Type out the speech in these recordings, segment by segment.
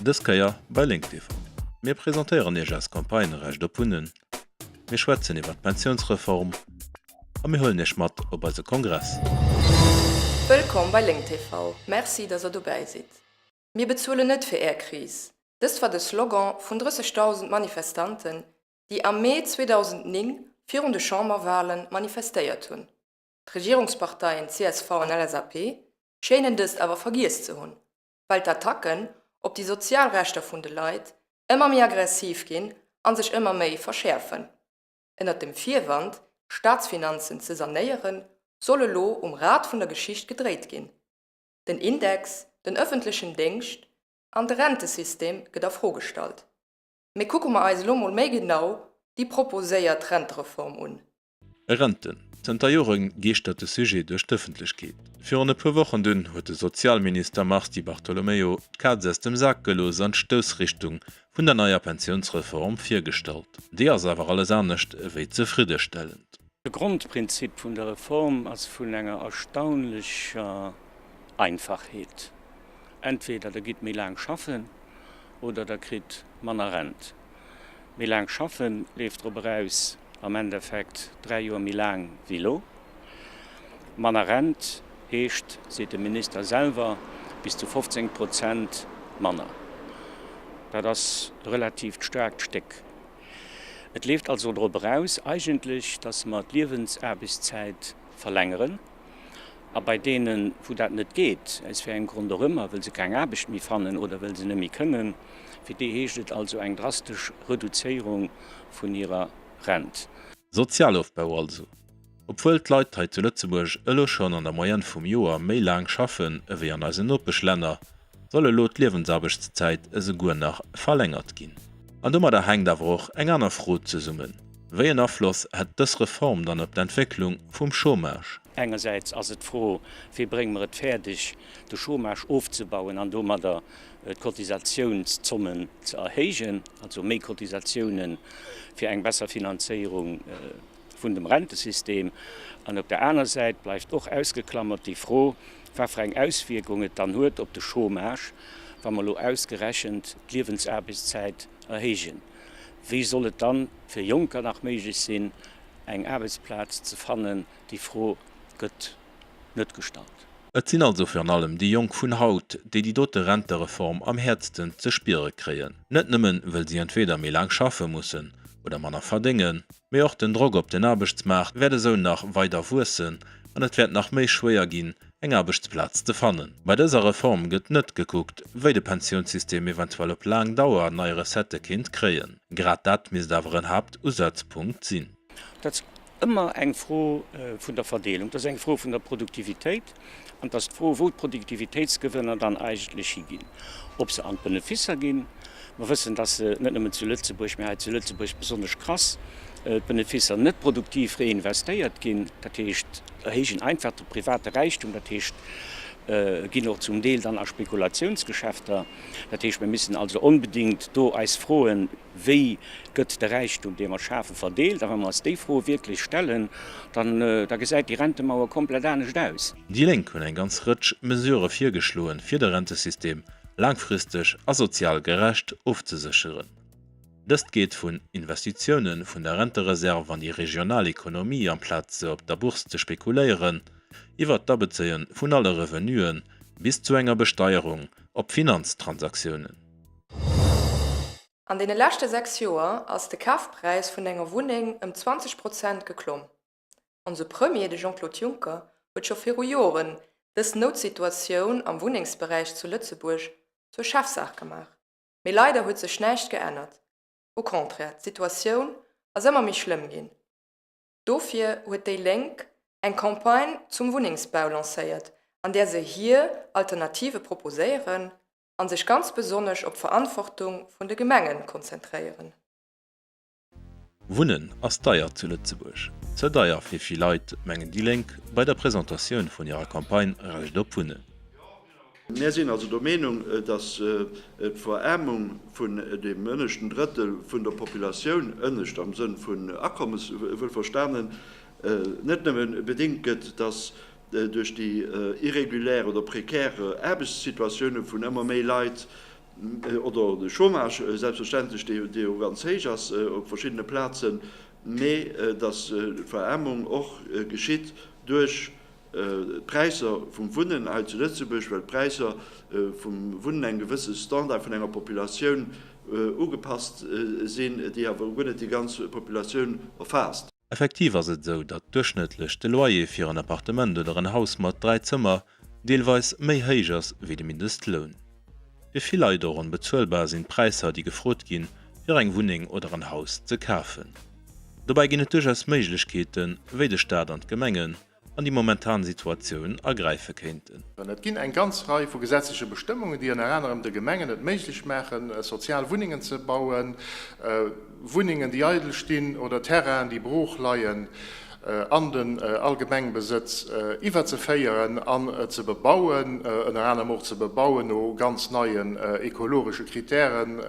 Dës Kéier bei Lénk TV. Mir presentéieren Iech eis Campagne Recht op Wunnen, mir schwätzen iwwer d'Pensiounsreform a mir huelen Iech mat op eise Kongress. Wëllkomm bei Lénk TV, Merci dass der dobäi sidd. Mir bezuelen net fir är Kris, dëst war de Slogan vun 30.000 Manifestanten, déi am Mee 2009 virun de Chamberwalen manifestéiert hunn. D'Regierungsparteien csv an LSAP schéinen dëst awer vergiess ze hunn, well d'Attacken op déi sozial Rechter vun de Leit ëmmer méi aggressiv ginn a sech ëmmer méi verschäerfen. Ënnert dem Virwand, d'Staatsfinanzen ze sanéieren, soll elo um Rad vun der Geschicht gedréit ginn. Den Index, den ëffentlechen Déngscht an de Rentesystem gëtt a Fro gestallt. Mee kucke mer eis elo mol méi genau déi proposéiert Rentereform un. Renten. Zënter Jore geeschtert de Sujet duerch d'Ëffentlechkeet. Virun e puer Wochen dunn huet de Sozialminister Mars Di Bartolomeo d'Kaz aus dem Sak gelooss an d'Stoussrichtung vun der neier Pensiounsreform virgestallt. Déi ass awer alles anescht ewéi zefriddestellend. De Grondprinzip vun der Reform ass vun enger erstaunlecher Einfachheet, Entweder der gitt méi laang schaffen oder der kritt manner Rent. Méi laang schaffen leeft drop eraus, am Endeffekt 3 Joer méi laang wéi elo. Manner Rent heescht, seet de Minister selwer, bis zu 15 Prozent manner. Dat ass e relatiivt staarkt Stéck. Et leeft also drop eraus eigentlech, datt mer d'Liewensaarbechtszäit verlängeren. A bei deenen, wou dat net geet, aus wéi engem Grond och ëmmer, wëll se keng Aarbecht méi fannen oder wëll se net méi kënnen, fir déi heescht et also eng drastesch Reduzéierung vun hirer Rent. Sozialofbau also. Obwuel d'Leit hei zu Lëtzebuerg elo schonn an der Moyenne vum Joer méi laang schaffen ewéi an eisen Nopeschlänner, soll elo d'Liewensaarbechtszäit esouguer nach verlängert ginn. An domadder hänkt awer och eng aner Fro zesummen, Wéi en Afloss hätt dës Reform dann op d'Entwécklung vum Chômage? Engersäits ass et d'Fro, Wéi brénge mer et fäerdeg, de Chômage ofzebauen an domadder d'Cotisatiounszommen ze erhéijen, also méi Cotisatiounen fir eng besser Finanzéierung vun dem Rentesystem? An op der aner Säit bleift och ausgeklammert déi Fro, wat fir eng Auswierkung et dann huet op de Chômage, wa mer elo ausgerechent d'Liewensaarbechtszäit erhéijen. Wéi soll et dann fir Jonker nach méiglech sinn, eng Aarbechtsplaz ze fannen? Déi Fro gëtt net gestallt. Et sinn also virun allem déi Jonk vun haut, déi déi dote Rentereform am häertsten ze spiere kréien. Net nëmmen, wëll si entweder méi laang schaffe mussen oder manner verdéngen, mee och den Drock op den Aarbechtsmaart wäert esou nach weider wuessen an et wäert nach méi schwéier ginn, eng Aarbechtsplaz ze fannen. Bei dëser Reform gëtt net gekuckt, wéi de Pensiounssystem eventuell op laang Dauer nei Recettë kéint kréien. Grad dat misst awer en Haaptusazpunkt sinn. Dat ass ëmmer eng Fro vun der Verdeelung, dat ass eng Fro vun der Produktivitéit an et ass d'Fro, wou d'Produktivitéitsgewënner dann eigentlech higinn, ob se an d'Benefisser ginn. Mer wëssen, dass se net nëmmen zu Lëtzebuerg, mä hei zu Lëtzebuerg besonnesch krass, d'Benefisser net produktiv reinvestéiert ginn. Dat heescht, erhéijen einfach de private Räichtum, dat heescht, ginn och zum Deel dann a Spekulationsgeschäfter. Dat heescht, mir müssen also onbedéngt do eis froen, Wéi gëtt de Räichtum, dee mer schafen, verdeelt? A wa mer eis déi Fro wierklech stellen, dann da gesäit déi Rentemauer komplett anescht aus. Déi Lénk hunn eng ganz Rëtsch Mesurë virgeschloen, fir de Rentesystem laangfristeg a sozial gerecht ofzesécheren. Dëst geet vun Investitioune vun der Rentereserv an déi regional Ekonomie amplaz se op der Bourse ze spekuléieren, iwwert d'Abezéie vun alle Revenuen bis zu enger Besteierung op Finanztransaktiounen. An deene leschte 6 Joer ass de Kafpräis vun enger Wunneng ëm 20 Prozent geklomm. Onse Premier, de Jean-Claude Juncker, huet scho viru Joren dës Noutsituatioun am Wunnengsberäich zu Lëtzebuerg zur Chefsaach gemaach. Mee leider huet sech näischt geännert. Au contraire, d'Situatioun ass ëmmer méi schlëmm ginn. Dofir huet déi Lénk eng Campagne zum Wunnengsbau lancéiert, an där se hir Alternative proposéieren a sech ganz besonnesch op d'Verantwortung vun de Gemenge konzentréieren. Wunnen ass deier zu Lëtzebuerg. Ze deier fir vill Leit, mengen déi Lénk bei der Presentatioun vun hirer Campagne Recht op Wunnen. Mär sinn also der Meenung, datt d'Veraarmung vun deem ënneschten Drëttel vun der Populatioun, ënnescht am Sënn vun Akommes wuel verstanen, net nëmme bedéngt gëtt, datt duerch déi irrégulière oder précaire Aarbechtssituatioune vun ëmmer méi Leit. Oder de Chômage selbstverständlech, dee jo ganz héich ass op verschiddene Plazen, mee datt d'Veraarmung och geschitt duerch d'Präisser vum Wunnen hei zu Lëtzebuerg, well d'Präisser vum Wunnen engem gewësse Standard vun enger Populatioun ugepasst sinn, déi awer guer net déi ganz Populatioun erfaasst. Effektiv ass et esou, datt duerchschnëttlech de Loyer fir en Appartement oder en Haus mat 3 Zëmmer deelweis méi héich ass wéi de Mindestloun. Fir vill Leit och onbezuelbar sinn d'Präisser, déi gefrot ginn, fir eng Wunneng oder en Haus ze kafen. Dobäi ginn et duerchaus Méiglechkeeten, wéi de Staat an d'Gemengen an déi momentan Situatioun agräife kéinten. Et ginn eng ganz Rei vu gesetzleche Bestëmmungen, déi ënner anerem de Gemengen et méiglech maachen, sozial Wunnengen ze bauen, Wunnengen, déi eidel stinn oder Terrainen, déi brooch leien, an den Allgemengbesëtz iwwerzeféieren an ze bebauen, ënner anerem och ze bebauen no ganz neien ekologesche Kritären,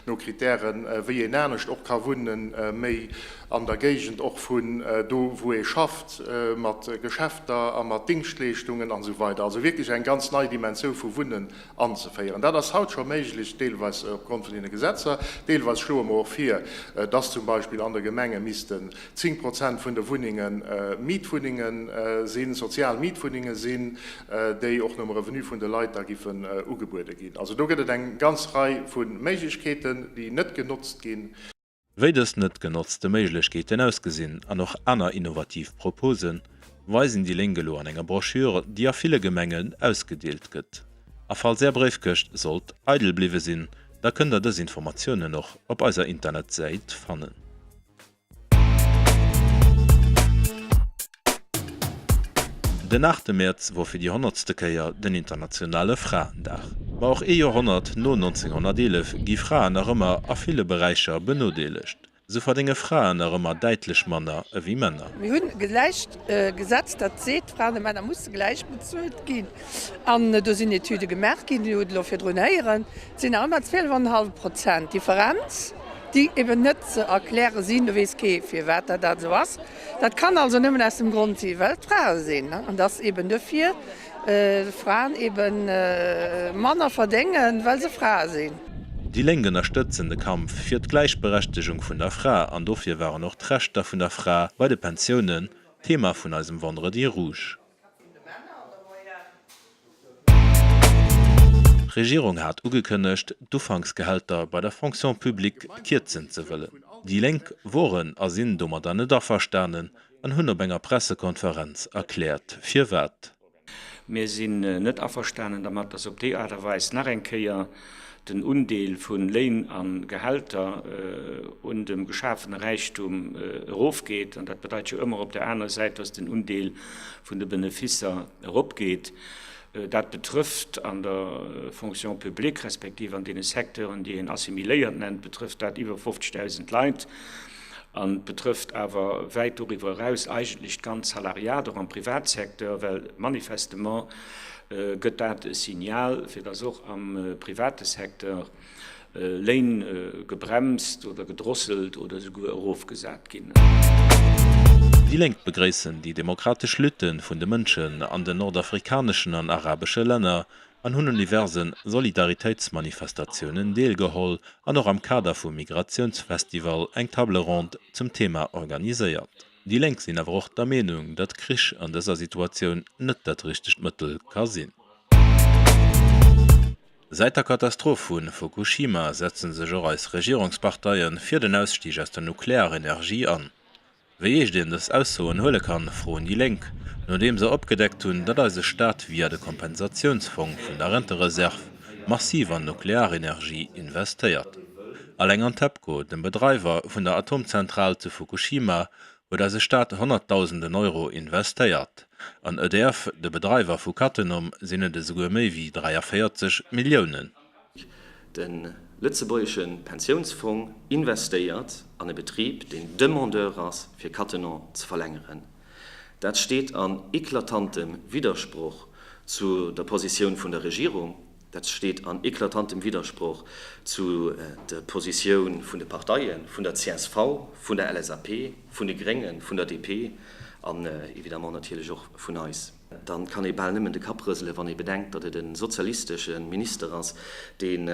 no Kritären, wéi een anescht och ka wunnen, méi an der Géigend och vun do wou ee schafft, mat Geschäfter a mat Dingschtleeschtungen an esou weider. Also wierklech eng ganz nei Dimensioun vu Wunnen anzeféieren. Dat ass haut scho méiglech, deelweis opgrond vun deene Gesetzer. Deelweis schloe mer och vir, dass zum Beispill an de Gemenge missten 10 Prozent vun de Wunnenge Mietwunnenge sinn, sozial Mietwunnenge sinn, déi och nom Revenu vun de Leit da giffen ugebuede ginn. Also do gëtt et eng ganz Rei vu Méiglechkeeten, déi net genotzt ginn. Wéi dës net genotzte Méiglechkeeten ausgesinn an och aner innovativ Proposen, weisen déi Lénk elo an enger Broschür, déi a ville Gemengen ausgedeelt gëtt. A falls Är Bréifkëscht sollt eidel bliwwe sinn, da kënnt der dës Informatiounen och op eiser Internetsäit fannen. Den aachte Mäerz wor fir déi honnertste Kéier den internationale Fraendag. Ma och ee Joerhonnert no 1911 gi Fraen nach ëmmer a ville Beräicher benodeelegt. Sou verdénge Fraen nach ëmmer däitlech manner ewéi Männer. Mir hunn gläicht Gesetz, dat seet, Fraen a Männer musse gläich bezuelt ginn. An do sinn Etüde gemaach ginn, Dir hutt elo virdrun héieren, et sinn nach ëmmer 12,5 Prozent Differenz, déi eben net ze erkläre sinn. Do weess kee firwat dat dat esou ass. Dat kann also nëmmen aus dem Grond sinn, well et Frae sinn an dass eben dofir Fraen eben manner verdéngen, well se Frae sinn. Déi Lénk ënnerstëtzen de Kampf fir d'Gläichberechtegung vun der Fra an dofir waren och d'Rechter vun der Fra bei de Pensiounen Thema vun eisem Vendredi Rouge. D'Regierung hat ugekënnegt, d'Ufanksgehälter bei der Fonction publique kierzen ze wëllen. Déi Lénk woren a sinn domadder net averstanen an hunn op enger Pressekonferenz erkläert, firwat. Mir sinn net averstanen dermat, dass op déi Aart a Weis nach eng Kéier den Undeel vu Léin a Gehälter un dem geschafene Räichtum erofgeet. An dat bedeit jo ëmmer op der anerer Säit, dass den Undeel vun de Benefisser eropgeet. Dat betrëfft an der Fonction publique, respektiv an deene Secteuren, déi een assimiléiert nennt, betrëfft dat iwwer 50.000 Leit an betrëfft awer wäit doriwwer eraus eigentlech d'ganz Salariat, och am Privatsecteur, well manifestement gëtt dat e Signal, fir dass och am private Secteur Léin gebremst oder gedrosselt oder esouguer erofgesat ginn. Déi Lénk begréissen déi demokratesch Lutte vun de Mënschen an den nordafrikaneschen an arabesche Länner an hunn un diverse Solidaritéitsmanifestatiounen deelgeholl an och am Kader vum Migratiounsfestival eng Table ronde zum Thema organiséiert. Déi Lénk sinn awer och der Meenung, datt Krich an dëser Situatioun net dat richtegt Mëttel ka sinn. Säit der Katastroph vu Fukushima setzen sech och eis Regierungsparteie fir den Ausstieg aus der Nuklearenergie an. Wéi eescht een dës Aussoen huele kann, froen déi Lénk, nodeem se opgedeckt hunn, datt eise Staat via de Kompensatiounsfong vun der Rentereserv massiv an Nuklearenergie investéiert. Alleng an TEPCO, dem Bedreiwer vun der Atomzentral zu Fukushima, huet eise Staat Honnertdausenden Euro investéiert. An EDF, de Bedreiwer vu Cattenom, sinn et esouguer méi wéi 43 Milliounen. De lëtzebuergesche Pensiounsfong investéiert an e Betrib, deen Demandeur ass, fir Cattenom ze verlängeren. Dat steet an eklatantem Widdersproch zu der Positioun vun der Regierung. Dat steet an eklatantem Widdersproch zu der Positioun vun de Parteien, vun der csv, vun der LSAP, vun de Gréngen, vun der DP. An évidemment natierlech och vun eis. Dann kann ee bal nëmmen de Kapp rëselen, wann ee bedenkt, datt et e sozialistesche Minister ass, deen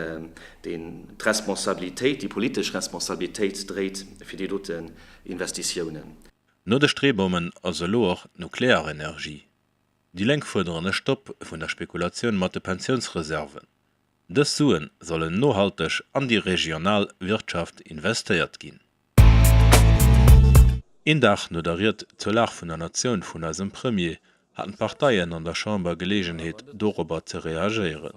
d'Responsabilitéit, déi politesch Responsabilitéit dréit fir déi doten Investitiounen. No de Streebommen ass elo och d'Nuklearenergie. Déi Lénk fuerderen e Stopp vun der Spekulatioun mat de Pensiounsreserven. Dës Sue sollen nohalteg an déi regional Wirtschaft investéiert ginn. Een Dag no der Ried zur Lag vun der Natioun vun eisem Premier haten d'Parteien an der Chamber Geleegenheet dorobber ze reagéieren.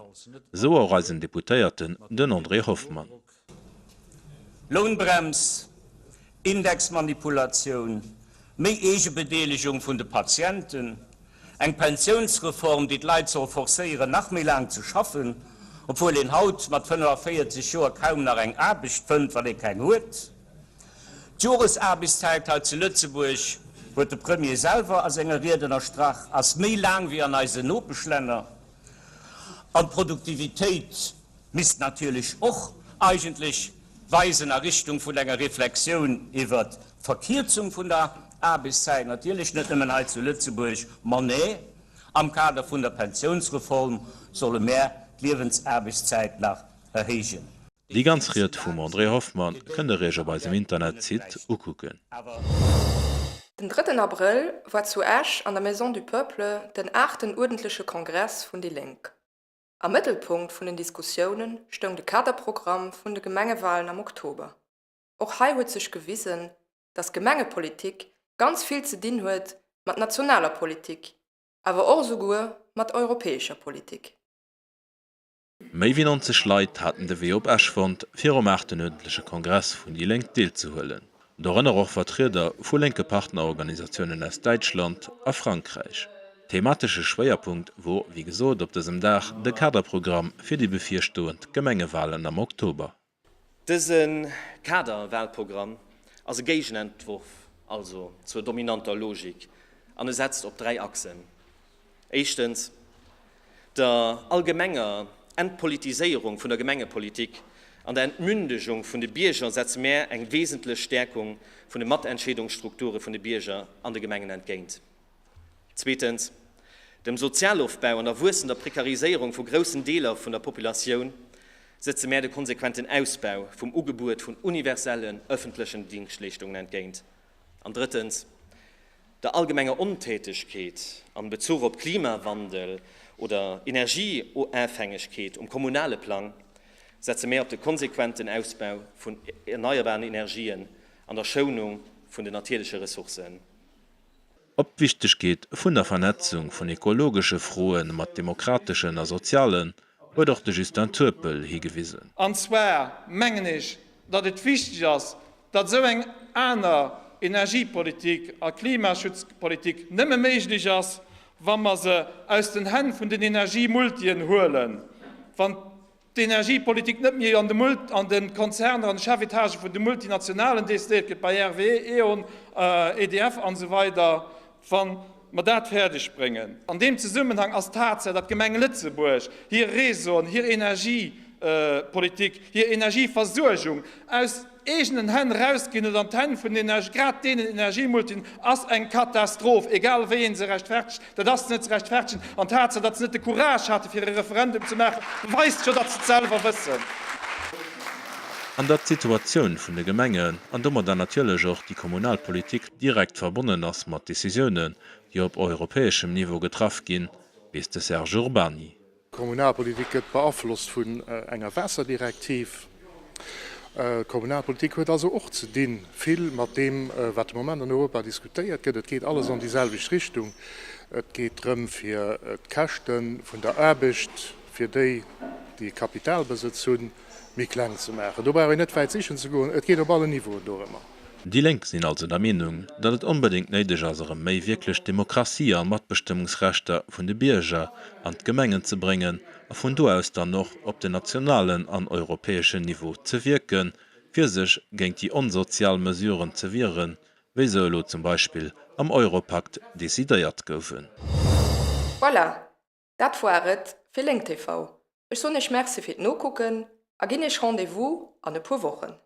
Esou och eisen Deputéierten, den André Hoffmann. Lounbrems, Indexmanipulatioun, méi Eegebedeelegung vun de Patienten, eng Pensiounsreform, déi d'Leit soll forcéieren, nach méi laang ze schaffen, obwuel een haut mat 45 Joer kaum nach eng Aarbecht fënnt, wann ee keng huet. D'Joresaarbechtszäit hei zu Lëtzebuerg, huet de Premier selwer a senger Ried ënnerstrach, ass méi laang wéi an eisen Nopeschlänner. An d'Produktivitéit misst natierlech och eigentlech weisen a Richtung vun enger Reflexioun iwwert d'Verkierzung vun der Aarbechtszäit, natierlech net nëmmen hei zu Lëtzebuerg, ma nee, am Kader vun der Pensiounsreform solle mär d'Liewensaarbechtszäit nach erhéijen. Déi ganz Ried vum André Hoffmann kënnt der iech op eisem Internetsite ukucken. Den drëtten Abrëll war zu Esch an der Maison du Peuple den aachten uerdentleche Kongress vun déi Lénk. Am Mëttelpunkt vun den Diskussioune stoung de Kaderprogramm vun de Gemengewalen am Oktober. Och hei huet sech gewisen, datt Gemengepolitik ganz vill ze dinn huet mat nationaler Politik, awer och esouguer mat europäescher Politik. Méi wéi 90 Leit haten de Wee op Esch fonnt, fir um aachten uerdentleche Kongress vun déi Lénk deelzehuelen. Dorënner och Vertrieder vu lénke Partnerorganisatiounen aus Däitschland a Frankräich. Thematesche Schwéierpunkt wor, wéi gesot, op dësem Dag de Kaderprogramm fir déi bevirstoend Gemengewalen am Oktober. Dëse Kaderwalprogramm ass e Géigenentworf also zur dominanter Logik an e setzt op 3 Achsen, Éischtens, der allgemenger Entpolitiséierung vun der Gemengepolitik an der Entmündegung vun de Bierger setze mär eng wesentlech Stäerkung vun de Matentscheedungsstrukture vun de Bierger an de Gemengen entgéint. Zweetens, dem Sozialofbau an der wuessender Prekariséierung vu groussen Deeler vun der Populatioun sëtze mär de konsequenten Ausbau vum Ugebuet vun universellen ëffentlechen Dingschtleeschtungen entgéint. An drëttens, der allgemenger Ontätegkeet an Bezuch op Klimawandel oder Energieoafhängegkeet um kommunale Plang setze mär op de konsequenten Ausbau vun erneierbaren Energien an der Schounung vun den natierleche Ressourcen. Op d'Wichtegkeet vun der Vernetzung vun ekologesche Froe mat demokrateschen a sozialen huet och de Justin Turpel higewisen. An zwar mengen ech, datt et wichteg ass, datt esou eng aner Energiepolitik a Klimaschutzpolitik nëmme méiglech ass, wa mer se aus den Hänn vun den Energiemultien huelen, wann d'Energiepolitik net méi an de Konzerner, an de Chefetagë vun de Multinationalen decidéiert gëtt, bei RWE, E.ON, EDF an esou weider, wa mer dat fäerdeg bréngen. An deem Zesummenhang ass d'Tatsaach, datt d'Gemeng Lëtzebuerg hir Réseauen, hir Energiepolitik, hir Energieversuergung aus eegenen Hänn erausginn huet an d'Hänn vun den, grad deenen Energiemultien, ass eng Katastroph, egal wéi ee se rechtfertegt, dat ass net ze rechtfertegen. An d'Tatsaach, datt se net de Courage hate fir e Referendum ze maachen, beweist jo, datt se et selwer wëssen. An datt d'Situatioun vun de Gemengen, an domadder natierlech och déi kommunal Politik, direkt verbonnen ass mat Decisiounen, déi op europäeschem Niveau getraff ginn, weess de Serge Urbany. D'Kommunalpolitik gëtt beaflosst vun enger Waasserdirektiv. D'Kommunalpolitik huet also och ze dinn vill mat deem, wat de Moment an Europa diskutéiert gëtt. Et geet alles an déi selwecht Richtung. Et geet drëm, fir d'Käschte vun der Aarbecht fir déi, déi e Kapitalbesëtz hunn, méi kleng ze maachen. Do brauch een net wäit sichen ze goen, et geet op allen Niveauen dorëmmer. Déi Lénk sinn also der Meenung, datt et onbedéngt néideg ass erëm méi wierklech Demokratie an Matbestëmmungsrechter vun de Bierger an d'Gemengen ze bréngen a vun do aus dann och op den nationalen an europäeschen Niveau ze wierken, fir sech géint déi onsozial Mesuren ze wieren, wéi se elo zum Beispill am Europakt decidéiert goufen. Voilà, dat woar et fir Lénk TV. Ech soen iech Merci fir d'Nokucken a ginn iech Rendez-vous an e puer Wochen.